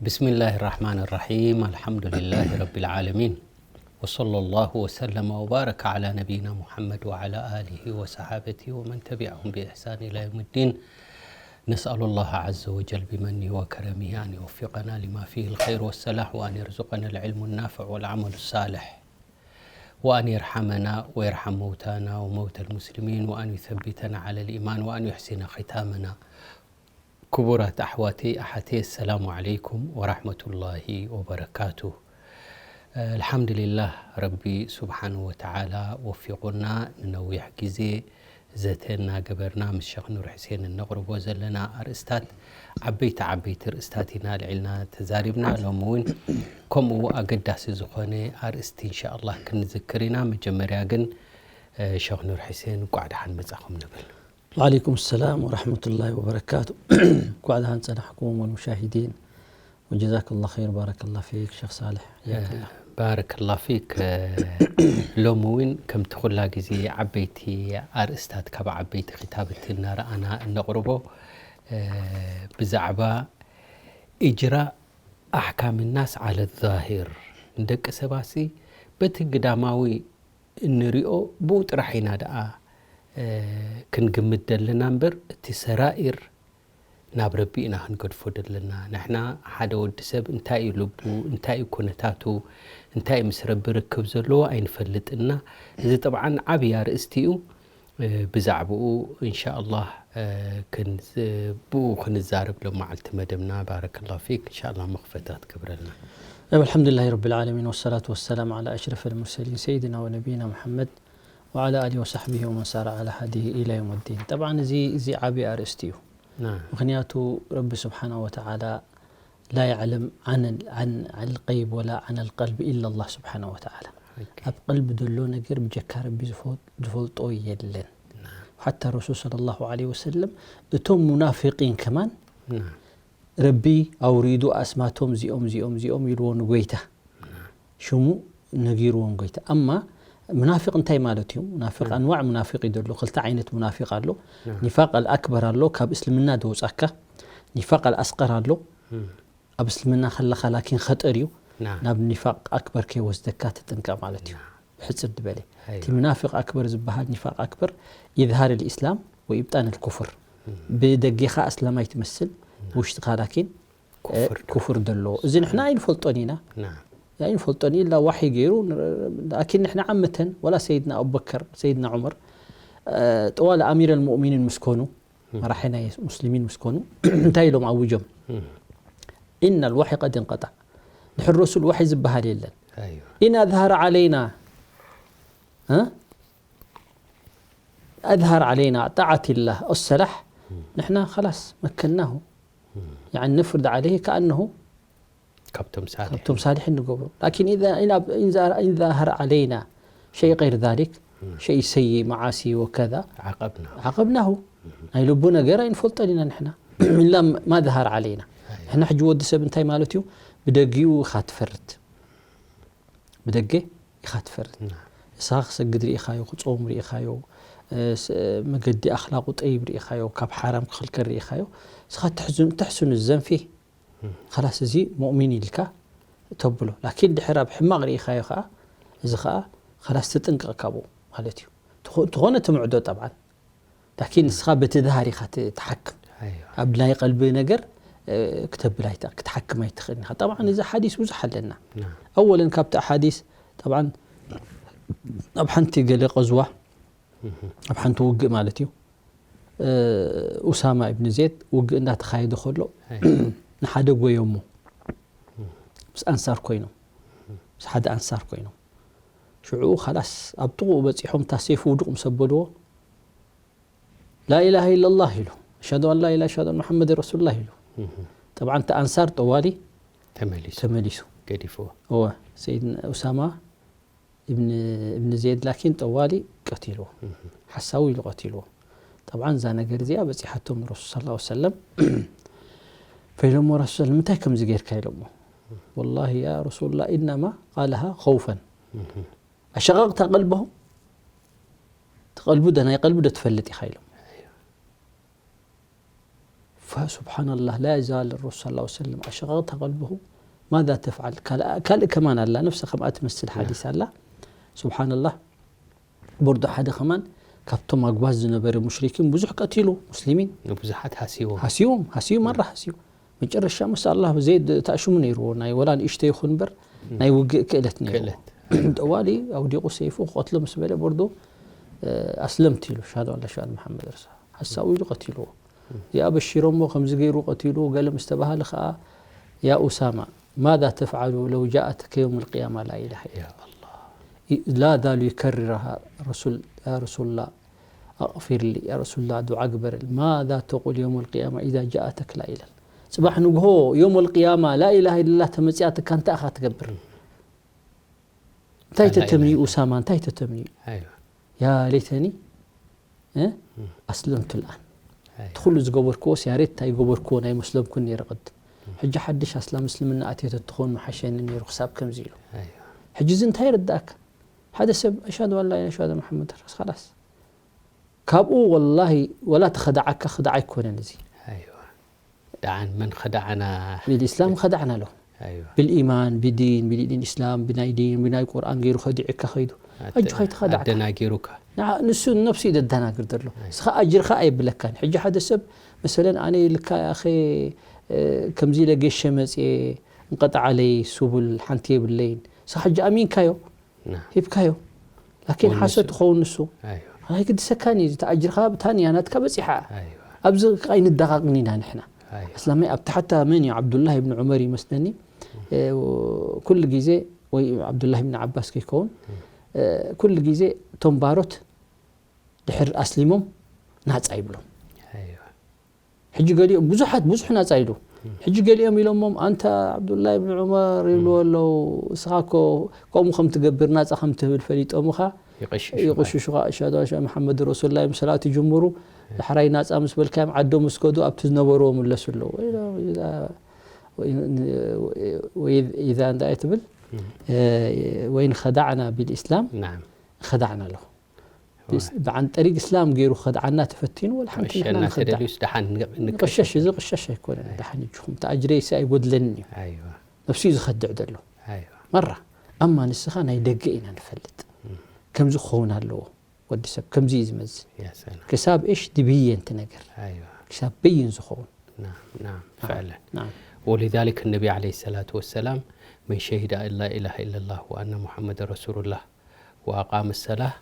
بسم الله الرحمن الرحيم. الحمد لله رب العالمين. وصلى الله وسلم وبارك على نبينا محمد وعلى آله وصحابته ومن تبعهم بإحسان إلى يوم الدين. نسأل الله عز وجل بمنه وكرمه أن يوفقنا لما فيه الخير والصلاح، وأن يرزقنا العلم النافع والعمل الصالح، وأن يرحمنا ويرحم موتانا وموتى المسلمين، وأن يثبتنا على الإيمان، وأن يحسن ختامنا. ክቡራት ኣሕዋተይ ኣሓተይ፣ ኣሰላሙ ዓለይኩም ወራሕመቱላሂ ወበረካቱ። ኣልሓምዱሊላህ፣ ረቢ ስብሓን ወተዓላ ወፊቑና ንነዊሕ ግዜ ዘተ እናገበርና ምስ ሸኽ ኑር ሕሴን እነቕርቦ ዘለና ኣርእስታት፣ ዓበይቲ ዓበይቲ ርእስታት ኢና ልዒልና ተዛሪብና። ሎሚ እውን ከምኡ ኣገዳሲ ዝኾነ ኣርእስቲ እንሻኣላህ ክንዝክር ኢና። መጀመርያ ግን ሸኽ ኑር ሕሴን እንቋዕ ደሓን መጻኹም ንብል። وعليكم السلام ورحمة الله وبركاته. እንኳዕ ደሓን ጸናሕኩም ወልሙሻሂዲን ወጀዛከላሁ ኸይር። ባረከላሁ ፊክ ሸኽ ሳልሕ። ባረከላሁ ፊክ። ሎሚ እውን ከምቲ ኩላ ግዜ ዓበይቲ ኣርእስታት ካብ ዓበይቲ ክታብቲ እናረኣና እነቕርቦ ብዛዕባ ኢጅራእ ኣሕካም ናስ ዓለ ዛሂር፣ ንደቂ ሰባሲ በቲ ግዳማዊ እንሪኦ ብኡ ጥራሕ ኢና ደኣ ክንግምት ደለና እምበር እቲ ሰራኢር ናብ ረቢ ኢና ክንገድፎ ደለና። ንሕና ሓደ ወዲ ሰብ እንታይ እዩ ልቡ፣ እንታይ እዩ ኩነታቱ፣ እንታይ እዩ ምስ ረቢ ርክብ ዘለዎ ኣይንፈልጥና። እዚ ጥብዓን ዓብዪ ኣርእስቲ እዩ። ብዛዕባኡ እንሻኣላህ ብኡ ክንዛረብ ሎም መዓልቲ መደብና። ባረከላሁ ፊክ። እንሻኣላህ መኽፈታ ክትገብረልና። الحمد لله رب العالمين والصلاة والسلام على أشرف المرسلين سيدنا ونبينا محمد وعلى آله وصحبه ومن سار على هديه إلى يوم الدين. طبعا እዚ እዚ ዓቢ ኣርእስቲ እዩ። ምክንያቱ ረቢ ስብሓነ ወተዓላ لا يعلم عن عن عن الغيب ولا عن القلب إلا الله سبحانه وتعالى. ኣብ ቀልቢ ዘሎ ነገር ብጀካ ረቢ ዝፈልጦ የለን። ሓታ ረሱል ሰለላሁ ዐለይሂ ወሰለም እቶም ሙናፊቂን ከማን ረቢ ኣውሪዱ ኣስማቶም እዚኦም እዚኦም እዚኦም ኢልዎ ንጎይታ ሽሙ ነጊርዎም ጎይታ። ኣማ ሙናፊቅ እንታይ ማለት እዩ? ሙናፊቅ ኣንዋዕ ሙናፊቅ እዩ ዘሎ። ክልተ ዓይነት ሙናፊቅ ኣሎ። ኒፋቅ ኣልኣክበር ኣሎ፣ ካብ እስልምና ደውጻካ። ኒፋቅ ኣልኣስቀር ኣሎ። ኣብ እስልምና ከለኻ ላኪን ኸጠር እዩ ናብ ኒፋቅ ኣክበር ከይወስደካ ተጠንቀቅ ማለት እዩ። ብሕፅር ዝበለ እቲ ሙናፊቅ ኣክበር ዝበሃል ኒፋቅ ኣክበር ኢዝሃር ልእስላም ወኢብጣን ልኩፍር። ብደጌኻ ኣስላማይ ትመስል ብውሽጥኻ ላኪን ኩፍር ደሎ። እዚ ንሕና ኣይንፈልጦን ኢና። ኣይንፈልጦን ኢላ ዋሒ ገይሩ ላኪን ንሕና ዓመተን ወላ ሰይድና ኣቡበከር ሰይድና ዑመር ጠዋል ኣሚር ልሙእሚኒን ምስ ኮኑ መራሒ ናይ ሙስሊሚን ምስ ኮኑ እንታይ ኢሎም ኣውጆም? إن الوحي قد انقطع. ድሕሪ ረሱል ዋሒ ዝበሃል የለን። إن أظهر علينا أظهر علينا طاعة الله الصلاح نحن خلاص مكناه. يعني نفرض عليه كأنه ካብቶም ሳልሕ ካብቶም ሳልሒን ንገብሮ ላኪን ኢዛ ኢን ኣብ- ኢን ዛ- ኢን ዛሀረ ዓለይና ሸይ ቀይር ዛሊክ ሸይ ሰይ መዓሲ ወከዛ ዓቐብና ዓቐብናሁ ናይ ልቡ ነገር ኣይንፈልጦን ኢና ንሕና ኢላ ማ ዛሀረ ዓለይና ንሕና ሕጂ ወዲ ሰብ እንታይ ማለት እዩ ብደጊኡ ኢኻ ትፈርድ ብደገ ኢኻ ትፈርድ ንስኻ ክሰግድ ርኢኻዮ ክጾም ርኢኻዮ እ፣ ስ- መገዲ ኣኽላቁ ጠይብ ርኢኻዮ ካብ ሓራም ክኽልከል ርኢኻዮ ንስኻ ትሕዝን- ተሕስኑ ዘንፊ ኸላስ እዚ ሙእሚን ኢልካ ተብሎ ላኪን ድሕር ኣብ ሕማቕ ርኢኻዮ ኸዓ እዚ ኸዓ ኸላስ ትጥንቀቕ ካብኡ ማለት እዩ እንተኾነ ትምዕዶ ጠብዓን ላኪን ንስኻ በቲ ዛሃር ኢኻ ትሓክም ኣብ ናይ ቀልቢ ነገር ክተብል ክትሓክም ኣይትኽእልን ኢኻ ጠብዓን እዚ ሓዲስ ብዙሕ ኣለና ኣወለን ካብቲ ሓዲስ ጠብዓን ኣብ ሓንቲ ገለ ቀዝዋ ኣብ ሓንቲ ውግእ ማለት እዩ ኡሳማ ኢብን ዜድ ውግእ እንዳተኻየደ ከሎ ንሓደ ጎዮሞ ምስ ኣንሳር ኮይኖም ምስ ሓደ ኣንሳር ኮይኖም ሽዑ ካላስ ኣብ ጥቕኡ በፂሖም እታ ሴፍ ውዱቕ ምስ ኣበልዎ ላኢላሃ ኢለላህ ኢሉ ኣሽሃዱ ኣን ላኢላ ኣሽሃዱ ኣን ሙሓመድ ረሱሉላህ ኢሉ ጠብዓን እቲ ኣንሳር ጠዋሊ ተመሊሱ ተመሊሱ ገዲፍዎ እወ ሰይድ ኡሳማ እብን ዜድ ላኪን ጠዋሊ ቀቲልዎ ሓሳዊ ኢሉ ቀቲልዎ ጠብዓን እዛ ነገር እዚኣ በፂሓቶም ንረሱል ስ ሰለም ፈኢሎሞ ረሱል ንምንታይ ከምዚ ጌርካ ኢሎሞ ወላሂ ያ ረሱሉላ ኢነማ ቃለሃ ኸውፈን ኣሸቐቕታ ቀልበሁ ተቐልቡ ደ ናይ ቀልቡ ዶ ትፈልጥ ኢኻ ኢሎም فسبحان الله، لا يزال الرسول صلى الله عليه وسلم أشققت قلبه، ماذا تفعل؟ ካልእ፣ ካልእ ከማን ኣላ፣ ነፍሰ ከምኣ ትመስል ሓዲስ ኣላ። ሱብሓነላህ። ቦርዶ ሓደ ከማን ካብቶም ኣጉባዝ ዝነበረ ሙሽሪኪን ብዙሕ ቀቲሉ፣ ሙስሊሚን። ንብዙሓት ሃስይዎም። ሃስይዎም፣ ሃስዩ፣ ማራ ሃስዩ። መጨረሻ ምስ ኣላህ ዘይድ ተኣሽሙ ነይርዎ፣ ናይ ወላ ንእሽቶ ይኹን እምበር ናይ ውግእ ክእለት ነይርዎ። ክእለት። ጠዋሊ ኣውዲቑ ሰይፉ ክቐትሎ ምስ በለ ቦርዶ፣ እ፣ ኣስለምት ኢሉ፣ ሻሃዱ ኣላ ሻሃዱ መሓመድ ረሱል። ሓሳቡ ኢሉ ቀቲልዎ። እዚኣ በሺሮሞ ከምዚ ገይሩ ቀቲሉ ገለ ምስ ተባሃለ ኸኣ፣ ያ ኡሳማ፣ ማዛ ተፍዓሉ ለው ጃኣትከ የውመል ቅያማ ላ ኢላሃ ኢላ። ላ ዛሉ ይከርርሃ ረሱል፣ ያ ረሱሉላህ፣ ኣቕፊር ሊ፣ ያ ረሱሉላህ፣ ዱዓ ግበረል። ማዛ ተቁል የውመል ቅያማ ኢዛ ጃኣተክ ላ ኢላል። ጽባሕ ንግሆ የውመል ቅያማ ላ ኢላሃ ኢለላህ ተመጽያትካ እንታይ ኢኻ ትገብር? እንታይ ተተምዩ ኡሳማ፣ እንታይ ተተምዩ? ኣይዋ። ያ ለይተኒ፣ እ? ኣስለምቱ ልኣን። ኣይዋ። እቲ ኩሉ ዝገበርክዎስ ያሬት እንታይ ገበርክዎ ናይ መስለምኩን ነይረ ቅድም። ሕጂ ሓድሽ ኣስላም እስልምና ኣትየ ተትኾን ምሓሸኒ ነይሩ ክሳብ ከምዚ ኢሉ። ኣይዋ። ሕጂ እዚ እንታይ ይርዳእካ? ሓደ ሰብ ኣሽሃዱ ኣን ላ ኢላሃ ኢለላህ፣ ኣሽሃዱ ኣነ ሙሓመድ ረሱል፣ ኸላስ። ካብኡ ወላሂ ወላ ተኸዳዓካ ክዳዓ ኣይኮነን እዚ። ኣይዋ። ደዓን መን ኸዳዓና? ብልእስላም ኸዳዕና ኣለኹ። ኣይዋ። ብልኢማን፣ ብዲን፣ ብዲን እስላም፣ ብናይ ዲን፣ ብናይ ቁርኣን ገይሩ ኸዲዕካ ኸይዱ። ኣደ-፣ ኣጆኻ ኣይተኸዳዕካ። ኣደናጊሩካ። ንዓ-፣ ንሱ ነብሱ እዩ ዘደናግር ዘሎ። ኣይ። ንስኻ ኣጅርኻ ኣየብለካን። ሕጂ ሓደ ሰብ መሰለን ኣነ ኢልካ ያኸ፣ እ፣ ከምዚ ኢለ ጌሸ መጽየ እንቀጣዓለይ ሱቡል ሓንቲ የብለይን። ንስኻ ሕጂ ኣሚንካዮ። ና። ሂብካዮ። ላኪን ወንሱ ሓሶት ትኸውን ንሱ። ኣይዋ። ኣይግድሰካን እዩ። እቲ ኣጅርኻ ብታንያ ናትካ በጺሓ። ኣይዋ። ኣብዚ ከኣ ኣይንደቓቕን ኢና ንሕና። ኣይዋ። ኣስላማይ ኣብ ታሕታ መን እዩ? ዓብዱላህ ኢብኑ ዑመር ይመስለኒ። እ፣ ኩሉ ግዜ፣ ወይ ዓብዱላህ ኢብኑ ዓባስ ከይከውን፣ እ፣ ኩሉ ግዜ እቶም ባሮት ድሕር ኣስሊሞም ናጻ ይብሎም። ኣይዋ። ሕጂ ገሊኦም ብዙሓት፣ ብዙሕ ናጻ ኢሉ። ሕጂ ገሊኦም ኢሎሞም፣ ኣንታ ዓብዱላህ ኢብኑ ዑመር ይብልዎ ኣለዉ፣ እስኻ እኮ ከምኡ ከም ትገብር ናጻ ከም ትብል ፈሊጦምኻ ይቕሽሹኻ። ይቕሽሹኻ፣ ኣሽሃዱ ኣን ላ ኢላሃ ኢለላህ መሓመድ ረሱሉላህ እዮም ሰላት ይጅምሩ። ዳሕራይ ናጻ ምስ በልካዮም ዓዶም እስከዱ ኣብቲ ዝነበርዎ ምለሱ ኣለዉ። ወይ፣ ወይ፣ ወይ፣ ወይ ኢዛ እንዳ ኣይትብል፣ እ፣ ወይን ኸዳዕና ቢልኢስላም፣ ናዓም። ኸዳዕና ኣለኹ። ብስ-፣ ብዓን ጠሪቅ እስላም ገይሩ ክኸድዓና ተፈቲኑ፣ ወላ ሓንቲ ንሕና ክሸና ንኸድዕ። ተደልዩስ ደሓን ንግ-፣ ንቀሸሽ፣ ንቀሸሽ። እዚ ቅሸሽ ኣይኮነን። ኣይ። ደሓን እጅኹም፣ እቲ ኣጅረይሲ ኣይጎድለንን እዩ። ኣይዋ። ነብሱ እዩ ዝኸድዕ ዘሎ። ኣይዋ። መራ፣ ኣማ ንስኻ ናይ ደገ ኢና ንፈልጥ። እም። ከምዚ ክኸውን ኣለዎ። ወዲ ሰብ ከምዚ እዩ ዝመዝን። ያ ሰላም። ክሳብ እሽ ድብየን ትነገር። ኣይዋ። ክሳብ በይን ዝኸውን። ናም፣ ናም፣ ናም፣ ፈዕለን። ናም። ولذلك النبي عليه الصلاة والسلام من شهد أن لا إله إلا الله وأن محمدا رسول الله وأقام الصلاة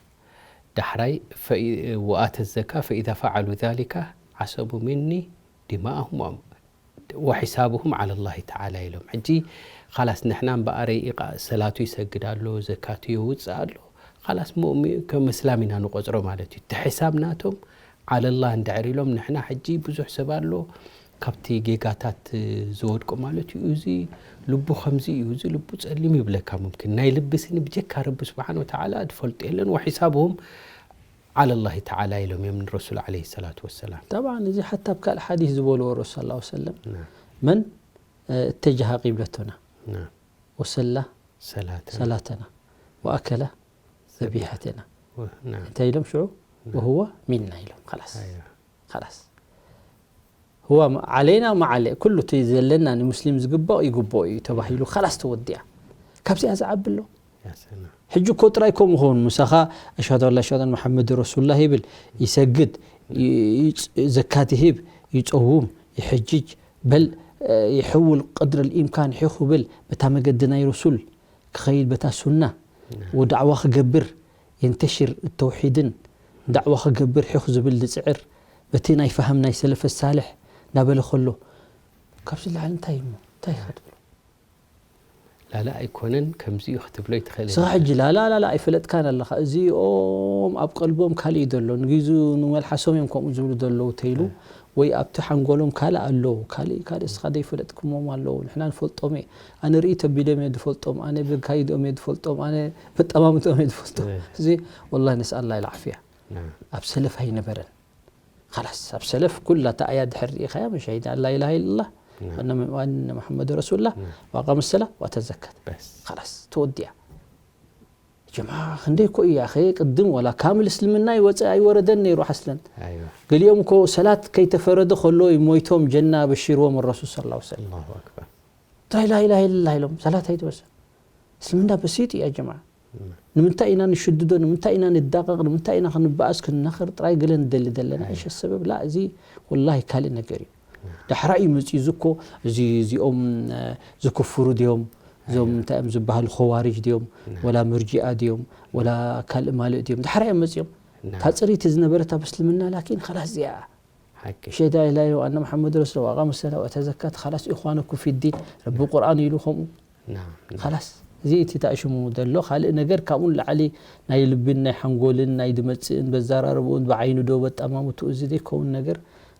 ዳሕራይ ፈኢ-፣ وآتى الزكاة فإذا فعلوا ذلك عصموا مني دماءهم وأم-، وحسابهم على الله تعالى ኢሎም። ሕጂ ኻላስ ንሕና እምበኣረይ ኢቓ-፣ ሰላቱ ይሰግድ ኣሎ፣ ዘካቱ የውፅእ ኣሎ፣ ኻላስ ሙእሚ-፣ ከም እስላም ኢና ንቆፅሮ ማለት እዩ። እቲ ሕሳብ ናቶም ዓለላህ እንድሕር ኢሎም፣ ንሕና ሕጂ ብዙሕ ሰብ ኣሎ ካብቲ ጌጋታት ዝወድቁ ማለት እዩ። እዚ ልቡ ከምዚ እዩ፣ እዚ ልቡ ጸሊም ይብለካ። ሙምኪን ናይ ልቢ ስኒ ብጀካ ረቢ ስብሓን ወተዓላ ዝፈልጦ የለን። ወሒሳብሁም ዓለላሂ ተዓላ ኢሎም እዮም ንረሱል ዓለይሂ ሰላቱ ወሰላም። ጠብዓን እዚ ሓታ ኣብ ካልእ ሓዲስ ዝበልዎ ረሱል ሰለላሁ ዐለይሂ ወሰለም፣ ናም። መን፣ እ፣ እተጀሃ ቂብለቶና፣ ናም። ወሰላ ሰላተና። ሰላተና፣ ወኣከላ ዘቢሐተና። ወ-፣ ናም። እንታይ ኢሎም ሽዑ? ናም። ወሁወ ሚና ኢሎም። ኸላስ። ኣይዋ። ኸላስ። ሁወ ዓለይና መዓለ፣ ኩሉ እቲ ዘለና ንሙስሊም ዝግባኦ ይግባኦ እዩ ተባሂሉ፣ ኸላስ ተወዲኣ። ካብዚኣ ዝዓቢ ኣሎ? ያ ሰላም። ሕጂ እኮ ጥራይ ከምኡ ኸውን፣ ምሳኻ ኣሽሃዱ ኣን ላ፣ ኣሽሃዱ ኣን መሓመድ ረሱሉላህ ይብል፣ ይሰግድ፣ ይ-፣ ይጽ-፣ ዘካት ይህብ፣ ይጸውም፣ ይሕጅጅ፣ በል፣ እ፣ ይሕውል ቅድር ልኢምካን ሒኹ ብል፣ በታ መገዲ ናይ ረሱል ክኸይድ፣ በታ ሱና፣ ናም። ወዳዕዋ ክገብር፣ የንተሽር ተውሒድን ዳዕዋ ክገብር ሒኹ ዝብል ዝጽዕር፣ በቲ ናይ ፋህም ናይ ሰለፈ ሳልሕ እናበለ ከሎ፣ ካብዚ ላዕሊ እንታይ እሞ? እንታይ ኢኻ ትብሎ? ላላ ኣይኮነን፣ ከምዚ እዩ ክትብሎ ይትኽእል ንስኻ ኢኻ። ሕጂ ላላ፣ ላላ ኣይፈለጥካን ኣለኻ። እዚኦም ኣብ ቀልቦም ካልእ እዩ ዘሎ። ንግዜኡ ንመልሓሶም እዮም ከምኡ ዝብሉ ዘለዉ ተይሉ፣ እ። ወይ ኣብቲ ሓንጎሎም ካልእ ኣለዉ። ካልእ፣ ካልእ እስኻ ዘይፈለጥኩሞም ኣለዉ። ንሕና ንፈልጦም እየ። ኣነ ርእይቶ ኣቢሎም እየ ዝፈልጦም። ኣነ በካይድኦም እየ ዝፈልጦም። ኣነ በጠማምትኦም እየ ዝፈልጦም። እ። እዚ ወላሂ ነስኣል ላህ ልዓፍያ። ናም። ኣብ ሰለፍ ኣይነበረን። ኸላስ፣ ኣብ ሰለፍ ኩላ እታ ኣያ ድሕር ርኢኻያ፣ መን ሸሂደ ኣን ላ ኢላሃ ኢለላህ፣ ናም። ወኣነ፣ ወኣነ ሙሐመድ ረሱሉላህ፣ ናም። ወኣቃመ ሰላ፣ ወኣተ ዘካት። በስ። ኸላስ፣ ተወዲኣ። ጀማዓ ክንደይ እኮ እዩ ኣኸ ቅድም ወላ ካምል እስልምና ይወፀ ኣይወረደን ነይሩ ሓስለን ኣይዋ ገሊኦም እኮ ሰላት ከይተፈረደ ከሎ እዩ ሞይቶም ጀና በሽርዎም ረሱል ስ ላ ሰለም ኣላሁ ኣክበር እንታይ ላኢላሃ ኢለላ ኢሎም ሰላት ኣይትበሰ እስልምና በሲጥ እያ ጀማዓ ንምንታይ ኢና ንሽድዶ ንምንታይ ኢና ንዳቀቅ ንምንታይ ኢና ክንበኣስ ክንናኸር ጥራይ ገለ ንደሊ ዘለና እሺ ሰበብ ላ እዚ ወላሂ ካልእ ነገር እዩ ዳሕራ እዩ መፅኡ እዚ እኮ እዚ እዚኦም ዝክፍሩ ድዮም እዞም እንታይ እዮም ዝበሃሉ ኸዋሪጅ ድዮም ወላ ምርጂኣ ድዮም ወላ ካልእ ማልእ ድዮም ዳሕራ እዮም መፅኦም እታ ፅሪት ዝነበረት ኣብ እስልምና ላኪን ኸላስ እዚኣ ሓቂ ሸዳ ኢላ ኢሎ ኣነ መሓመድ ረሱል ዋቃ መሰላ ወእተ ዘካት ኸላስ ኢኽዋነኩም ፊዲን ረቢ ቁርኣን ኢሉ ከምኡ ናም ኸላስ እዚ እቲ ታእሽሙ ዘሎ ካልእ ነገር ካብኡ ንላዕሊ ናይ ልብን ናይ ሓንጎልን ናይ ድመፅእን በዛራርብኡን ብዓይኑ ዶ በጣማምትኡ እዚ ዘይከውን ነገር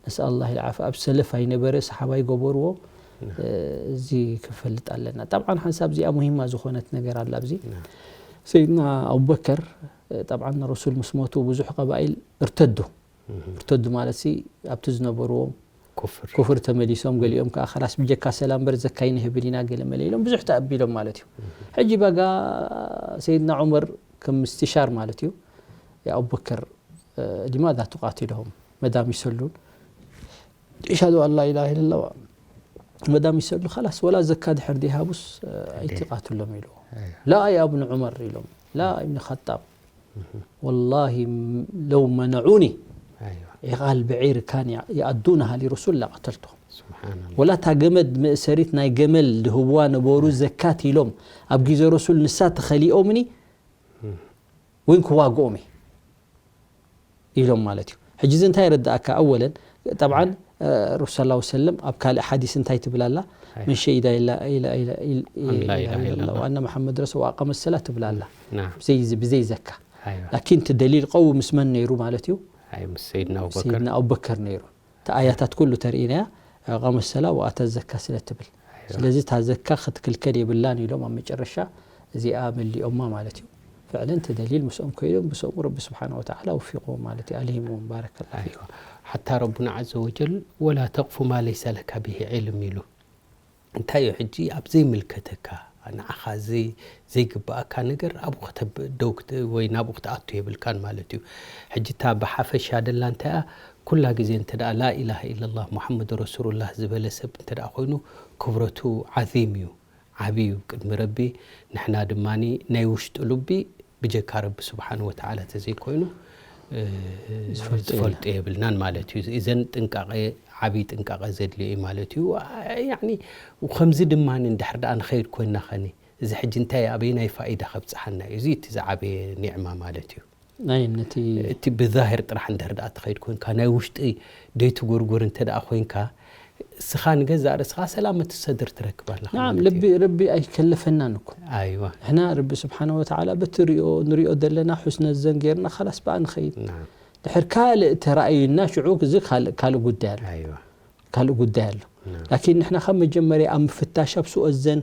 ነስኣል ላህ ልዓፍ ኣብ ሰለፍ ኣይነበረ ሰሓባ ይገበርዎ እዚ ክንፈልጥ ኣለና ጠብዓን ሓንሳብ እዚኣ ሙሂማ ዝኾነት ነገር ኣላ ኣብዚ ሰይድና ኣቡበከር ጠብዓን ረሱል ምስ ሞቱ ብዙሕ ቀባኢል እርተዱ እርተዱ ማለት ሲ ኣብቲ ዝነበርዎም ኩፍር ኩፍር ተመሊሶም ገሊኦም ከዓ ኸላስ ብጀካ ሰላም በር ዘካይ ንህብል ኢና ገለ መለ ኢሎም ብዙሕ ተኣቢሎም ማለት እዩ ሕጂ በጋ ሰይድና ዑመር ከም ምስትሻር ማለት እዩ የኣቡበከር ሊማዛ ትቃትልሆም መዳም ይሰሉን ይሻዱ ኣላ ኢላ ኢለለዋ መዳም ይሰሉ ኸላስ ወላ ዘካ ድሕር ዲሃቡስ ኣይትቃትሎም ኢሉ ላ ያ እብን ዑመር ኢሎም ላ እብን ኸጣብ ወላሂ ለው መነዑኒ ኣይዋ ዒቃል ብዒር ካን ይኣዱናሃ ሊረሱል ላቀተልቶ ስብሓንላ ወላ እታ ገመድ መእሰሪት ናይ ገመል ድህብዋ ነበሩ ዘካት ኢሎም ኣብ ግዜ ረሱል ንሳ ተኸሊኦምኒ ወይን ክዋግኦም እየ ኢሎም ማለት እዩ ሕጂ እዚ እንታይ ረዳእካ ኣወለን ጠብዓን ረሱል ላ ሰለም ኣብ ካልእ ሓዲስ እንታይ ትብላላ ኣይ። መን ሸሂዳ ኢላ ኢላ ኢላ ኢላ ኣን ላ ኢላሃ ኢላ ላህ። ኣነ መሓመድ ረሱል ወኣቀመ ሰላ ትብላላ ናም ብዘይ ብዘይ ዘካ ኣይዋ ላኪን እቲ ደሊል ቀዊ ምስ መን ነይሩ ማለት እዩ ኣይ ምስ ሰይድና ኣቡበከር ሰይድና ኣቡበከር ነይሩ እቲ ኣያታት ኩሉ ተርእናያ ኣቃመ ሰላ ወኣተ ዘካ ስለ ትብል ስለዚ እታ ዘካ ክትክልከል የብላን ኢሎም ኣብ መጨረሻ እዚኣ መሊኦማ ማለት እዩ ፍዕለን እቲ ደሊል ምስኦም ከይዶም ብሰሙ ረቢ ስብሓን ወተዓላ ወፊቕዎም ማለት እዩ ኣልሂምዎም ባረከላ ፊኩም ኣይዋ ሓታ ረቡና ዓዘ ወጀል ወላ ተቕፉ ማ ለይሰ ለካ ብሂ ዒልም ኢሉ እንታይ እዩ ሕጂ ኣብ ዘይምልከተካ ንዓኻ ዘይ ዘይግባኣካ ነገር ኣብኡ ከተብ ደው ክት- ወይ ናብኡ ክትኣቱ የብልካን ማለት እዩ ሕጂ እታ ብሓፈሻ ደላ እንታይ እያ ኩላ ግዜ እንተ ደኣ ላኢላሃ ኢላላህ ሙሓመድ ረሱሉላህ ዝበለ ሰብ እንተ ደኣ ኮይኑ ክብረቱ ዓዚም እዩ ዓብዪ እዩ ቅድሚ ረቢ ንሕና ድማ ናይ ውሽጢ ሉቢ ብጀካ ረቢ ስብሓን ወተዓላ ተዘይኮይኑ እ፣ ዝፈልጦ ዝፈልጦ የብልናን ማለት እዩ እዘን ጥንቃቐ ዓብዪ ጥንቃቐ ዘድልዮ እዩ ማለት እዩ አ- ያኒ ከምዚ ድማ እንድሕር ደኣ ንኸይድ ኮይና ኸኒ እዚ ሕጂ እንታይ ኣበይ ናይ ፋኢዳ ከብፅሓና እዩ እዚ እቲ ዝዓበየ ኒዕማ ማለት እዩ ናይ ነቲ እቲ ብዛሂር ጥራሕ እንድሕር ደኣ ትኸይድ ኮንካ ናይ ውሽጢ ደይትጉርጉር እንተ ደኣ ኮይንካ እስኻ ንገዛእ ርእስኻ ሰላመት ሰድር ትረክብ ኣለኻ ናም ማለት እዩ። ልቢ ረቢ ኣይከለፈናን እኮ ኣይዋ ንሕና ረቢ ስብሓነ ወተዓላ በቲ ሪኦ ንሪኦ ዘለና ሑስነ ዘን ጌርና ካላስ በኣ ንኸይድ ናም ድሕር ካልእ ተራእዩና ሽዑ እዚ ካልእ ካልእ ጉዳይ ኣሎ ኣይዋ ካልእ ጉዳይ ኣሎ ናም ላኪን ንሕና ካብ መጀመርያ ኣብ ምፍታሽ ኣብ ሱኦ ዘን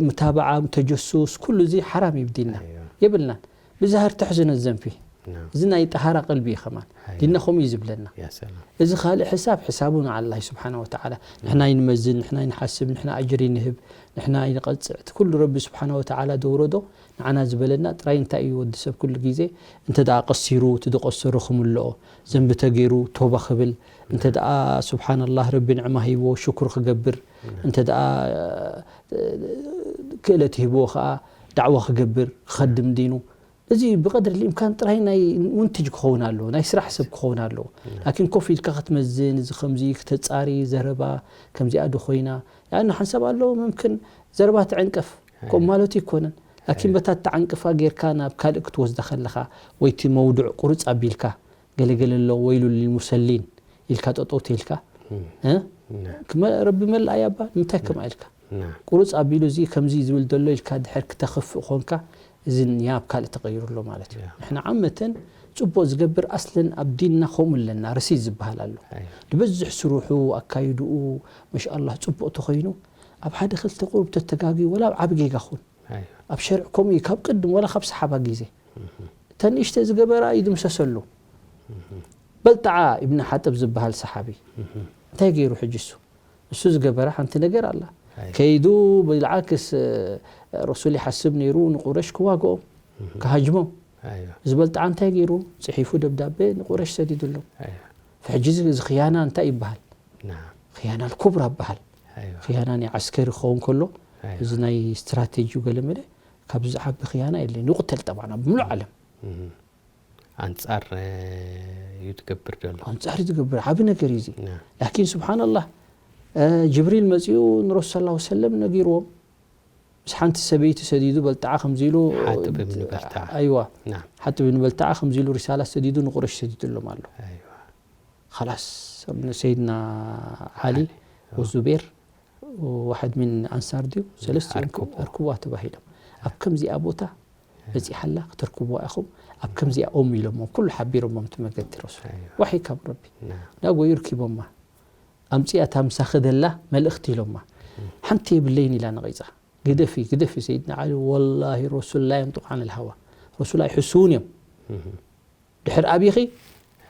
ምታብዓ ተጀሱስ ኩሉ እዚ ሓራም ይብዲና ኣይዋ የብልናን ብዛህር ተሕዝነ ዘንፊ ናም እዚ ናይ ጠሃራ ቀልቢ እዩ ከማን ኣይዋ ዲና ከምኡ እዩ ዝብለና ያ ሰላም እዚ ካልእ ሕሳብ ሕሳቡ ንዓላ ስብሓነ ወተዓላ ንሕና ይንመዝን ንሕና ይንሓስብ ንሕና ኣጅር ይንህብ ንሕና ይንቐፅዕ እቲ ኩሉ ረቢ ስብሓነ ወተዓላ ደውረዶ ንዓና ዝበለና ጥራይ እንታይ እዩ ወዲ ሰብ ኩሉ ግዜ እንተ ደኣ ቀሲሩ እቲ ዝቀሰሩ ክምልኦ ዘንቢ ተገይሩ ቶባ ክብል እንተ ደኣ ስብሓንላህ ረቢ ንዕማ ሂብዎ ሽኩር ክገብር እንተ ደኣ ክእለት ሂብዎ ከዓ ዳዕዋ ክገብር ክኸድም ዲኑ እዚ ብቐድሪ ልኢምካን ጥራይ ናይ ሙንትጅ ክኸውን ኣለዎ ናይ ስራሕ ሰብ ክኸውን ኣለዎ ላኪን ኮፍ ኢልካ ክትመዝን እዚ ከምዚ ክተፃሪ ዘረባ ከምዚኣ ዶ ኮይና ያኒ ሓንሳብ ኣለዎ ምምክን ዘረባ ትዕንቅፍ ከምኡ ማለቱ ይኮነን ላኪን በታ ተዓንቅፋ ጌርካ ናብ ካልእ ክትወስዳ ከለኻ ወይ እቲ መውዱዕ ቁርፅ ኣቢልካ ገለገለ ኣሎ ወይሉ ልልሙሰሊን ኢልካ ጠጠው ተይልካ እ? ክመ- ረቢ መልኣ ያባ ንምንታይ ከምኣ ኢልካ ናም ቁሩፅ ኣቢሉ እዚ ከምዚ ዝብል ዘሎ ኢልካ ድሕር ክተኽፍእ ኾንካ እዚ ንያ ኣብ ካልእ ተቐይሩ ኣሎ ማለት እዩ ንሕና ዓመተን ፅቡቅ ዝገብር ኣስለን ኣብ ዲንና ከምኡ ኣለና ርሲት ዝበሃል ኣሎ ኣይ ዝበዝሕ ስርሑ ኣካይድኡ መሻኣላህ ፅቡቅ ተኾይኑ ኣብ ሓደ ክልተ ቁሩብ ተተጋግዩ ወላ ኣብ ዓቢ ጌጋ ኹን ኣይ ኣብ ሸርዕ ከምኡ እዩ ካብ ቅድም ወላ ካብ ሰሓባ ግዜ እተን ንእሽተ ዝገበራ ይድምሰሰሉ በልጥዓ ኢብን ሓጥብ ዝበሃል ሰሓቢ እንታይ ገይሩ ሕጂ እሱ እሱ ዝገበራ ሓንቲ ነገር ኣላ ኣይ ከይዱ ብልዓክስ ረሱል ይሓስብ ነይሩ ንቁረሽ ክዋግኦም ክሃጅሞም። ኣይዋ እዚ በልጣዓ እንታይ ገይሩ? ጽሒፉ ደብዳቤ ንቁረሽ ሰዲዱሎም። ኣይዋ ሕጂ እዚ እዚ ክያና እንታይ ይበሃል? ናም ክያና ልኩብራ ይበሃል። ኣይዋ ክያና ናይ ዓስከሪ ክኸውን ከሎ ኣይዋ እዚ ናይ ስትራቴጂ ገለ መለ ካብዚ ዝዓቢ ክያና የለን። ይቕተል ጠባና ብምሉእ ዓለም እህ። ኣንጻር እዩ ትገብር ዘሎ ኣንጻር ዝገብር ዓቢ ነገር እዩ እዚ። ና ላኪን ስብሓንላህ እ፣ ጅብሪል መጺኡ ንረሱል ሰለላሁ ዐለይሂ ወሰለም ነጊርዎም። ምስ ሓንቲ ሰበይቲ ሰዲዱ በልጣዓ ከምዚ ኢሉ ሓጥብ እብኒ በልጣዓ። ኣይዋ ና ሓጥብ እብኒ በልጣዓ ከምዚ ኢሉ ሪሳላ ሰዲዱ ንቁረሽ ሰዲዱሎም ኣሎ። ኣይዋ خلاص ንሰይድና ዓሊ ዓሊ፣ ወዙቤር ዋሕድ ሚን ኣንሳር ድዩ ሰለስቲኦም ኣርክቡ። ኣርክቡዋ ተባሂሎም ኣብ ከምዚኣ ቦታ በፂሓላ ክተርክቡዋ ኢኹም ኣብ ከምዚኣ ኦም ኢሎሞም ኩሉ ሓቢሮሞም እቲ መገዲ ረሱል ኣይዋ ዋሒ ካብ ረቢ ና ናጎዩ ርኪቦማ ኣምፅኣ እታ ምሳኺ ደላ መልእኽቲ ኢሎማ ሓንቲ የብለይን ኢላ ነቒፃ ግደፊ ግደፊ ሰይድና ዓሊ ወላሂ ረሱል ላ የንጥቕ ዓን ልሃዋ ረሱል ኣይሕስውን እዮም እህ። ድሕር ኣቢኺ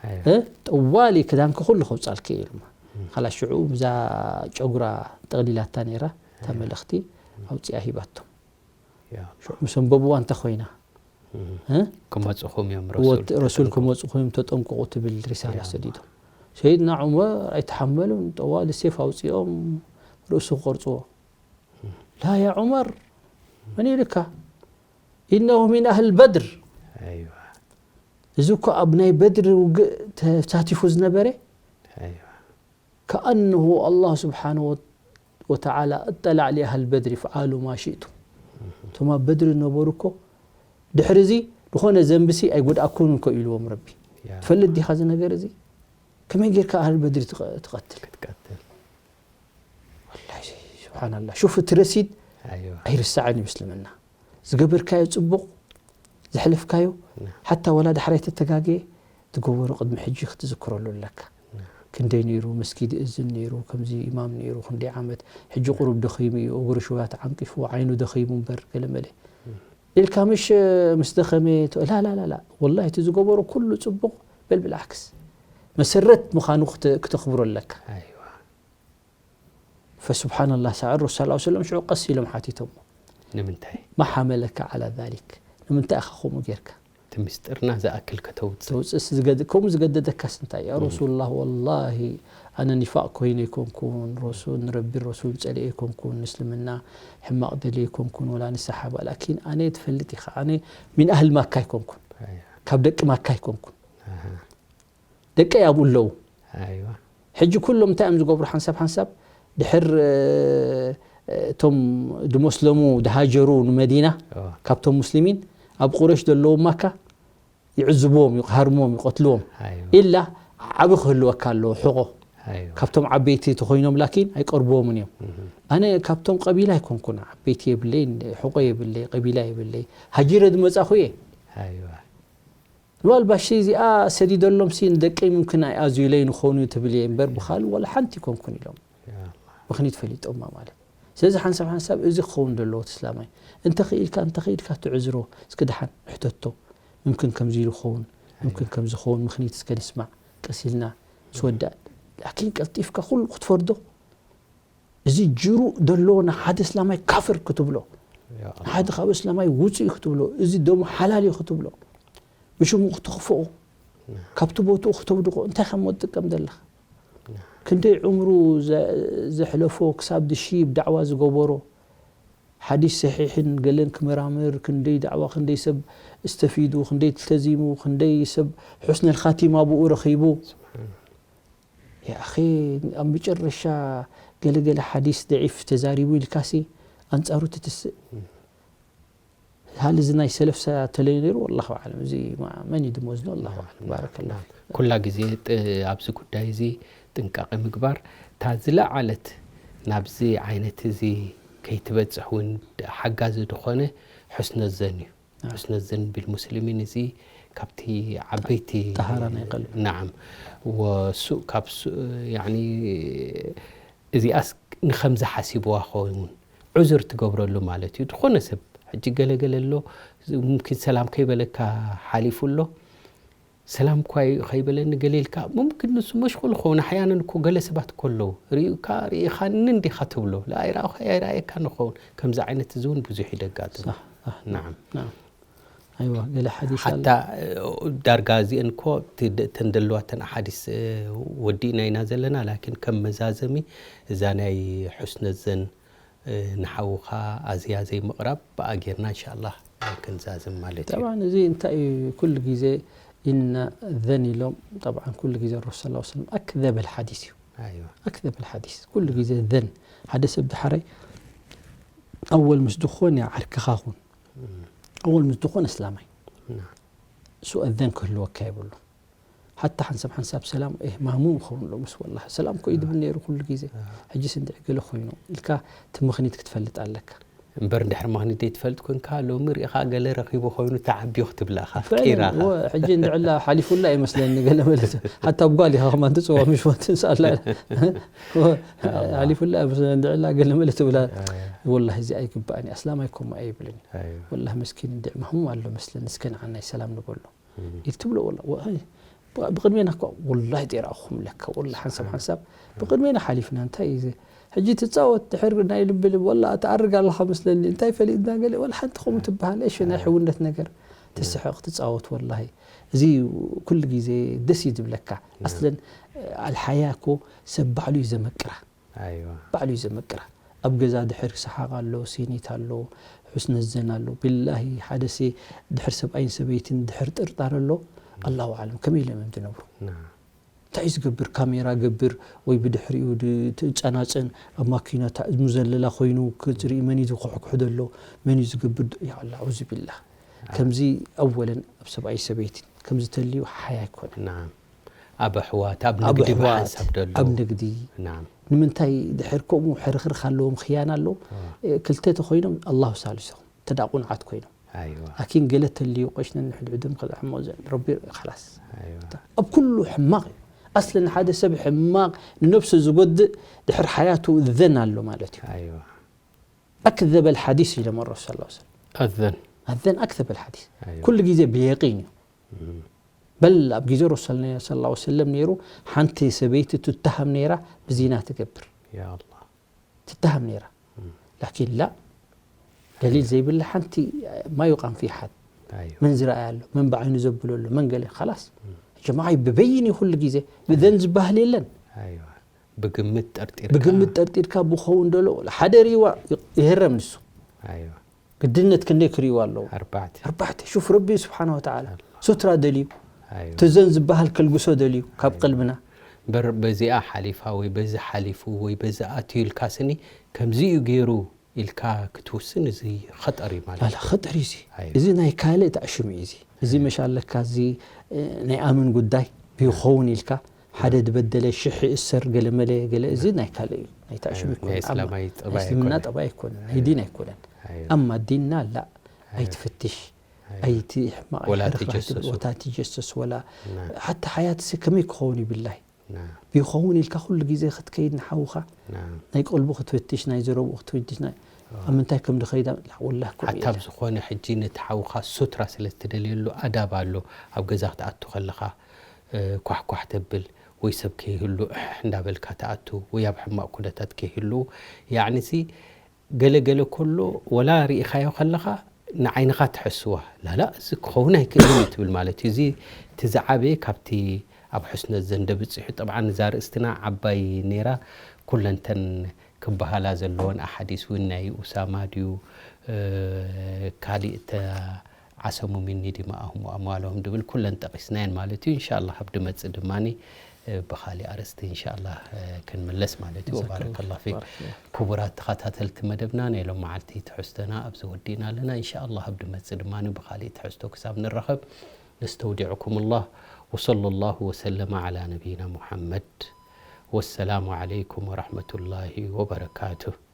ኣይዋ እ፣ ጠዋሊ ክዳንኪ ኩሉ ከውፃልኪ ኢሉማ ካላ ሽዑ ብዛ ጨጉራ ጠቕሊላታ ነይራ እታ መልእኽቲ ኣውፅኣ ሂባቶም ያ ሽዑ ምስ ኣንበብዋ እንተ ኮይና እህ። እ፣ ክመፅኹም እዮም ወት- ረሱል ተጠንቀቑ። ክመፁ ኮይኖም ተጠንቅቑ ትብል ሪሳላ ያ። ሰዲዶም ሰይድና ዑመር ኣይተሓመሉን ጠዋሊ ሴፍ ኣውፅኦም ርእሱ ክቆርፅዎ ላ ያ ዑመር መን ኢልካ ኢነሁ ሚን ኣህል በድር ኣይዋ እዚ እኮ ኣብ ናይ በድሪ ውግእ ተሳቲፉ ዝነበረ ኣይዋ ከኣንሁ ኣላህ ስብሓንሁ ወተዓላ እጠላዕ ሊኣህል በድሪ ፍዓሉ ማ ሽእቱም እቶም ኣብ በድሪ ዝነበሩ እኮ ድሕሪ እዚ ዝኾነ ዘንብሲ ኣይጎድኣኩን እኮ ኢልዎም ረቢ ያ ትፈልጥ ዲኻ እዚ ነገር እዚ ከመይ ጌርካ ኣህል በድሪ ትቐ- ትቐትል ክትቀትል ወላሂ ስብሓንላ ሹፍ እቲ ረሲድ ኣይዋ ኣይርሳዕን እዩ ምስልምና ዝገበርካዮ ፅቡቕ ዘሕለፍካዮ ሓታ ወላ ዳሕራይ ተተጋገየ ዝገበሮ ቅድሚ ሕጂ ክትዝክረሉ ኣለካ ክንደይ ነይሩ መስጊድ እዝን ነይሩ ከምዚ ኢማም ነይሩ ክንደይ ዓመት ሕጂ ቁሩብ ደኺሙ እዩ እግሩ ሽውያ ተዓንቂፉ ዓይኑ ደኺሙ እምበር ገለመለ ኢልካ ምሽ ምስ ደኸመ ላላላላ ወላ እቲ ዝገበሮ ኩሉ ፅቡቕ በል ብልዓክስ መሰረት ምዃኑ ክተ- ክተኽብሮ ኣለካ ኣይዋ ፈስብሓንላህ ሰዓድ ረሱል ሰለላሁ ዐለይሂ ወሰለም ሽዑ ቀስ ኢሎም ሓቲቶሞ ንምንታይ ማ ሓመለካ ዓላ ዛሊክ ንምንታይ ኢኻ ከምኡ ጌርካ እቲ ምስጢርና ዝኣክል ከተውፅእ ተውፅእስ ዝገድ- ከምኡ ዝገደደካስ እንታይ እያ ረሱሉላህ ወላሂ ኣነ ኒፋቅ ኮይነ ኣይኮንኩን ረሱል ንረቢን ረሱልን ፀሊኤ ኣይኮንኩን ንእስልምና ሕማቅ ደልየ ኣይኮንኩን ወላ ንሰሓባ ላኪን ኣነ ትፈልጥ ኢኻ ኣነ ሚን ኣህል ማካ ኣይኮንኩን ካብ ደቂ ማካ ኣይኮንኩን ደቂ ኣብኡ ኣለዉ ኣይዋ ሕጂ ኩሎም እንታይ እዮም ዝገብሩ ሓንሳብ ሓንሳብ ድሕር እቶም ድመስለሙ ድሃጀሩ ንመዲና ካብቶም ሙስሊሚን ኣብ ቁረሽ ዘለዎም ማካ ይዕዝብዎም እዩ ክሃርምዎም ይቀትልዎም ኣይዋ ኢላ ዓቢ ክህልወካ ኣለዎ ሕቆ ኣይዋ ካብቶም ዓበይቲ ተኮይኖም ላኪን ኣይቀርብዎምን እዮም ኣነ ካብቶም ቀቢላ ኣይኮንኩን ዓበይቲ የብለይ ሕቆ የብለይ ቀቢላ የብለይ ሃጂረ ዝመፃኹ እየ ኣይዋ ንዋልባሽ እዚኣ ሰዲደሎም ሲ ንደቀይ ምምክን ኣይኣዝዩለይ ንኾኑ ትብል እየ እምበር ብኻል ዋላ ሓንቲ ይኮንኩን ኢሎም ያ ምኽኒት ፈሊጦማ ማለት ስለዚ ሓንሳብ ሓንሳብ እዚ ክኸውን ዘለዎ እቲ እስላማይ እንተኽኢልካ እንተኽኢልካ ትዕዝሮ እስኪ ደሓን ሕተቶ ምምክን ከምዚ ኢሉ ክኸውን ምምክን ከምዚ ክኸውን ምኽኒት እስከ ንስማዕ ቀስ ኢልና ስወዳእ ላኪን ቀልጢፍካ ኩሉ ክትፈርዶ እዚ ጅሩእ ደሎ ንሓደ እስላማይ ካፍር ክትብሎ ያ ንሓደ ካብ እስላማይ ውፁእ እዩ ክትብሎ እዚ ደሞ ሓላል እዩ ክትብሎ ብሽሙ ክተኽፍኦ ካብቲ ቦትኡ ክተውድቆ እንታይ ከም ጥቀም ዘለኻ ክንደይ ዕምሩ ዘ- ዘሕለፎ ክሳብ ድሺብ ዳዕዋ ዝገበሮ ሓዲስ ሰሒሕን ገለን ክመራምር ክንደይ ዳዕዋ ክንደይ ሰብ እስተፊዱ ክንደይ ተልተዚሙ ክንደይ ሰብ ሑስነል ኻቲማ ብኡ ረኺቡ ያኺ ኣብ መጨረሻ ገለገለ ሓዲስ ደዒፍ ተዛሪቡ ኢልካሲ ኣንጻሩ ትትስእ ሃል እዚ ናይ ሰለፍ ተለዩ ነይሩ ወላሁ ኣለም እዚ መን እዩ ድመዝኖ ኣላሁ ኣለም ባረከላ ኩላ ግዜ ጥ- ኣብዚ ጉዳይ እዚ ጥንቃቄ ምግባር እታ ዝለዓለት ናብዚ ዓይነት እዚ ከይትበፅሕ እውን ሓጋዚ ዝኾነ ሕስነ ዘን እዩ ሕስነ ዘን ቢልሙስሊሚን እዚ ካብቲ ዓበይቲ ጠሃራ ናይ ቀልቢ። ናዓም ወሱ ካብ ሱ- ያኒ እዚኣስ ንኸምዚ ሓሲብዋ ኸውን ዑዝር ትገብረሉ ማለት እዩ ዝኾነ ሰብ ሕጂ ገለገለ ኣሎ ሙምኪን ሰላም ከይበለካ ሓሊፉ ኣሎ ሰላም እኳ ከይበለኒ ገሌልካ ሙምኪን ንሱ መሽኩል ኸውን ኣሕያንን እኮ ገለ ሰባት እኮ ኣለዉ ርኢካ ርኢኻኒ እንዲኻ ትብሎ ኣይረኣኻ ኣይረኣየካ ንኸውን ከምዚ ዓይነት እዚ እውን ብዙሕ ይደጋጥም ናዓም ኣይዋ፣ ገለ ሓዲስ ኣለ። ሓታ እ፣ ዳርጋ እዚአን እኮ እቲ ደ- እተን ደለዋ እተን ኣሓዲስ እ፣ ወዲእና ኢና ዘለና። ላኪን ከም መዛዘሚ እዛ ናይ ሕስነ ዘን እ፣ ንሓውኻ ኣዝያ ዘይምቕራብ ብኣ ጌርና እንሻላ ክንዛዝም ማለት እዩ። ጠብዓን እዚ እንታይ እዩ? ኩሉ ግዜ ኢና ዘን ኢሎም። ጠብዓን ኩሉ ግዜ ረሱል ሰለላሁ ዐለይሂ ወሰለም ኣክዘበል ሓዲስ እዩ። ኣይዋ። ኣክዘበል ሓዲስ ኩሉ ግዜ ዘን። ሓደ ሰብ ድሓረይ ኣወል ምስ ድኾን እያ ዓርክኻ ኹን። ኣወል ምስ ድኾን እስላማይ ና። ሱእ ዘን ክህልወካ የብሉ። ሓታ ሓንሳብ ሓንሳብ ሰላም እህ ማህሙም ይኸውን ኣሎ ምስ ወላ ሰላም ኮ ይድብል ነይሩ ኩሉ ግዜ። ሕጂስ እንድዒ ገለ ኮይኑ ኢልካ እቲ ምኽኒት ክትፈልጥ ኣለካ። እምበር እንድሕር ምኽኒት ዘይትፈልጥ ኮንካ ሎሚ ርኢኻ ገለ ረኺቡ ኮይኑ ተዓብዮ ክትብላኻ ፍዕለን፣ ቂራኻ። ወ- ሕጂ እንድዕላ ሓሊፉላ ይመስለኒ ገለ መለሰ። ሓታ ኣብ ጓል ኢኻ ከማን ትፅዋ ምሽ ወንትን ሳላ ሓሊፉላ ይመስለኒ እንድዕላ ገለ መለ ትብላ። ወላሂ እዚ ኣይግባእን እዩ። ኣስላማይ ኮማ ኣይብልን። ኣይዋ። ወላሂ መስኪን እንድዕ ማህሙም ኣሎ መስለኒ እስከ ንዓናይ ሰላም ንበሎ። ኢል ትብሎ ወላ ወ- ሀይ፣ ብ- ብቕድሜና እኳ ወላሂ ጤራኹም ለካ ወላ ሓንሳብ ሓንሳብ ብቕድሜና ሓሊፍና እንታይ እዩ እዚ? ሕጂ ትፃወት ድሕር ናይ ልቢ ልብ ወላ ትኣርግ ኣለኻ መስለኒ እንታይ ፈሊጥና ገለ ወላ ሓንቲ ከምኡ ትበሃል እሺ ናይ ሕውነት ነገር ትስሕቕ ትፃወት ወላሂ እዚ ኩሉ ግዜ ደስ እዩ ዝብለካ ኣስለን ኣልሓያ እኮ ሰብ ባዕሉ እዩ ዘመቅራ ኣይዋ። ባዕሉ እዩ ዘመቅራ ኣብ ገዛ ድሕር ሰሓቕ ኣሎ ሲኒት ኣሎ ሕስነ ዘን ኣሎ ቢላሂ ሓደ ሲ ድሕር ሰብኣይን ሰበይትን ድሕር ጥርጣር ኣሎ ኣላሁ ኣለም ከመይ ኢሎም እዮም ዝነብሩ ና። እንታይ እዩ ዝገብር ካሜራ ገብር ወይ ብድሕሪኡ ድ- ትጨናጨን ኣብ ማኪና ታ- ሙዘለላ ኮይኑ ክትርኢ መን እዩ ዝኩሕኩሕ ዘሎ መን እዩ ዝገብር ዶ- ያ ኣላ ኣዑዙ ቢላህ ከምዚ ኣወለን ኣብ ሰብኣይ ሰበይትን ከምዚ ተልዩ ሓያ ኣይኮነን ናም። ኣብ ኣሕዋት ኣብ ኣብ ንግዲ ኣሕዋት ብሓንሳብ ደሎ። ኣብ ንግዲ ናም። ንምንታይ ድሕር ከምኡ ሕርኽርክ ኣለዎም ክያና ኣሎ ክልተ ተኮይኖም ኣላሁ ሳልሶም ተዳ ቁንዓት ኮይኖም ኣይዋ። ላኪን ገለ ተልዩ ቆሽነ ንሕድሕድም ከዛ ሕማቕ ዘን ረቢ ላስ ኣይዋ። ኣብ ኩሉ ሕማቕ እዩ ኣስሊ ንሓደ ሰብ ሕማቕ ንነብሱ ዝጎድእ ድሕር ሓያቱ ዘን ኣሎ ማለት እዩ ኣይዋ። ኣክዘበል ሓዲስ ኢሎም ረሱ ስ ኣዘን። ኣዘን ኣክዘበል ሓዲስ ኣይዋ። ኩሉ ግዜ ብየቂን እዩ በል ኣብ ግዜ ረሱል ስ ሰለም ነይሩ ሓንቲ ሰበይቲ ትተሃም ነይራ ብዚና ትገብር ያ ኣላህ። ትተሃም ነይራ ላኪን ላ ደሊል ዘይብላ ሓንቲ ማ ዩቃም ፊ ሓድ ኣይዋ። መን ዝረኣያ ኣሎ መን ብዓይኑ ዘብሎ ኣሎ መን ገለ ላስ ጀማዓ ብበይን እዩ ኩሉ ግዜ ብዘን ዝበሃል የለን ኣይዋ። ብግምት ጠርጢርካ። ብግምት ጠርጢርካ ብኸውን ደሎ ሓደ ርኢዋ ይህረም ንሱ ኣይዋ። ግድነት ክንደይ ክርእይዋ ኣለዎ ኣርባዕተ። ኣርባዕተ ሹፍ ረቢ ስብሓን ወተዓላ ሱትራ ደልዩ ኣይዋ። ትዘን ዝበሃል ከልግሶ ደልዩ ካብ ቀልብና በር በዚኣ ሓሊፋ ወይ በዚ ሓሊፉ ወይ በዚ ኣትዩ ኢልካ ስኒ ከምዚ እዩ ገይሩ ኢልካ ክትውስን እዚ ኸጠር እዩ ማለት ላላ ኸጠር እዩ እዚ ኣይዋ። እዚ ናይ ካልእ ተኣሽሙ እዩ እዚ እዚ መሻለካ እዚ እ፣ ናይ ኣምን ጉዳይ ብይኸውን ኢልካ ሓደ ዝበደለ ሽሕ እሰር ገለ መለ ገለ እዚ ናይ ካልእ እዩ ናይ ተኣሽሙ ናይ ይኮን እስላማዊ ጠባይ እስልምና ኣይኮነን። ጠባይ ኣይኮነን ናይ ዲን ኣይኮነን ኣይዋ። ኣማ ዲንና ላ ኣይትፍትሽ ኣይቲ ሕማቕ ወላ ኣይሕርኽራህ ትጀሰሱ። ትብል፣ ወታ ትጀሰስ ወላ ና። ሓታ ሓያትሲ ከመይ ክኸውን እዩ ብላይ ና። ብይኸውን ኢልካ ኩሉ ግዜ ክትከይድ ንሓውኻ ና። ናይ ቀልቡ ክትፍትሽ ናይ ዘረብኡ ክትፍትሽ ናይ ኣብ ምንታይ ከም ድኸይዳ ላ ወላ ኮ ሓታ ኣብ ዝኾነ ሕጂ ነቲ ሓውኻ ሱትራ ስለ እትደልየሉ ኣዳብ ኣሎ ኣብ ገዛ ክትኣቱ ከለኻ እ፣ ኳሕኳሕ ተብል ወይ ሰብ ከይህሉ እሕሕ እንዳበልካ ትኣቱ ወይ ኣብ ሕማቕ ኩነታት ከይህሉ ያዕኒ ሲ ገለ ገለ ከሎ ወላ ርኢኻዮ ከለኻ ንዓይንኻ ትሕስዋ ላላ እዚ ክኸውን ኣይክእልን እዩ ትብል ማለት እዩ እዚ እቲ ዝዓበየ ካብቲ ኣብ ሕስነ ዘንደ ብፅሑ ጠብዓን እዛ ርእስትና ዓባይ ነይራ ኩለንተን ክበሃላ ዘለዎን ኣሓዲስ እውን ናይ ኡሳማ ድዩ እ፣ ካሊእ እተ ዓሰሙ ሚኒ ዲማኣሁም ወኣምዋለሁም ድብል ኩለን ጠቂስናየን ማለት እዩ እንሻላ ኣብ ድመፅእ ድማ ብካሊእ ኣርእስቲ እንሻላ ክንምለስ ማለት እዩ ጀዛከላህ ወባረከላ ፊክ ባረከላህ። ክቡራት ተኸታተልቲ መደብና ናይ ሎም መዓልቲ ትሕዝቶና ኣብዚ ወዲእና ኣለና እንሻላ ኣብ ድመፅእ ድማ ብካሊእ ትሕዝቶ ክሳብ ንረኸብ نستودعكم الله وصلى الله وسلم على نبينا محمد والسلام عليكم ورحمة الله وبركاته